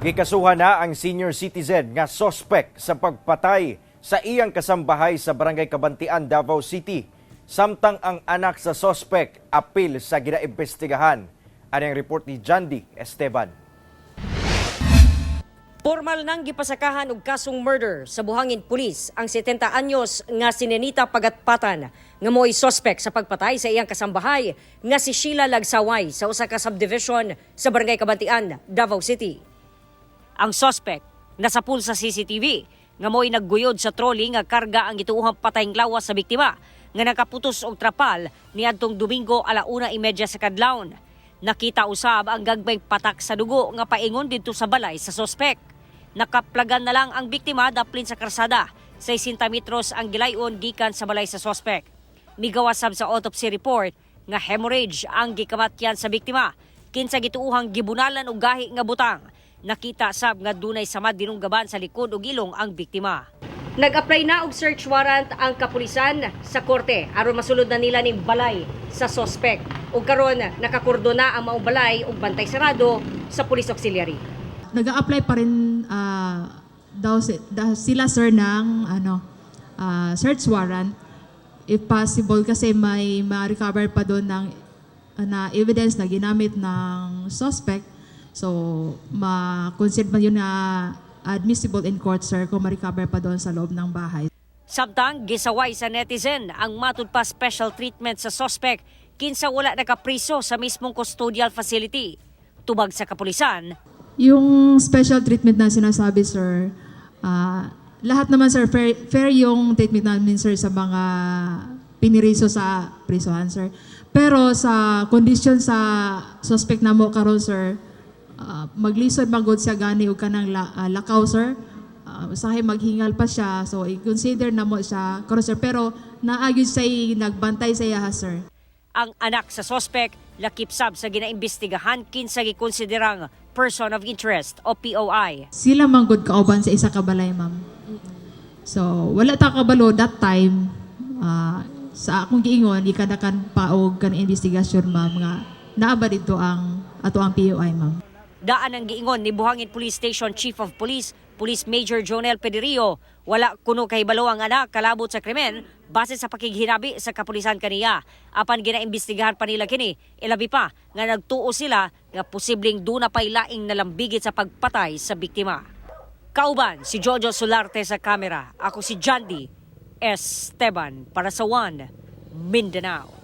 Gikasuhan na ang senior citizen nga suspect sa pagpatay sa iyang kasambahay sa Barangay Cabantian, Davao City. Samtang ang anak sa suspect apil sa ginaimbestigahan. Ani ang report ni Jandy Esteban. Formal nang gipasakahan og kasong murder sa Buhangin Police ang 70 anyos nga si Nenita Pagatpatan nga mo'y suspect sa pagpatay sa iyang kasambahay nga si Sheila Lagsaway sa usa ka subdivision sa Barangay Cabantian, Davao City. Ang suspect nasapul sa CCTV nga mo'y nagguyod sa trolley nga karga ang gituohang patayng lawas sa biktima nga nakaputos og trapal niadtong Domingo 1:30 sa kadlawon. Nakita usab ang gagmayng patak sa dugo nga paingon didto sa balay sa suspect. Nakaplagan na lang ang biktima daplin sa karsada. 60 metros ang gilayon gikan sa balay sa suspect. Migawas sab sa autopsy report nga hemorrhage ang gikamatyan sa biktima kinsa gituohang gibunalan og gahi nga butang. Nakita sab nga dunay samad dinunggaban sa likod ug ilong ang biktima. Nag-apply na og search warrant ang kapulisan sa korte aron masulod na nila ning balay sa suspect. Ug karon nakakordon na ang maong balay ug bantay sarado sa police auxiliary. Nag-a-apply pa rin daw sila, sir, ng ano search warrant if possible kasi may ma-recover pa doon ng na evidence na ginamit ng suspect. So, ma-consider man yun na admissible in court, sir, kung ma-recover pa doon sa loob ng bahay. Samtang gisaway sa netizen ang matud pa special treatment sa suspect kinsa wala nakapriso sa mismong custodial facility. Tubag sa kapulisan, Yung special treatment na sinasabi, sir, lahat naman, sir, fair, fair yung treatment namin, sir, sa mga piniriso sa prisuhan, sir. Pero sa condition sa suspect namo karon, sir, maglisod magod siya gani og kanang lakaw, sir. Usahay maghingal pa siya, so i-consider namo siya karon, sir. Pero naa gyud say nagbantay sa iya, sir. Ang anak sa suspect lakip sab sa ginaimbestigahan kinsa gikonsiderang person of interest o POI. Sila man gud kauban sa isa ka balay, ma'am. So, wala ta kabalo that time, sa akong giingon, ikanakan pa og kanang investigasyon, ma'am, nga naa ba dito ang ato ang POI, ma'am. Daan ang giingon ni Buhangin Police Station Chief of Police, Police Major Jonel Pederio, wala kuno kahibalo ang anak kalabot sa krimen base sa pakighinabi sa kapulisan kaniya. Apan ginaimbestigahan pa nila kini, ilabi pa nga nagtuo sila nga posibleng duna pay laing nalambigit sa pagpatay sa biktima. Kauban si Jojo Solarte sa kamera. Ako si Jandy Esteban para sa One Mindanao.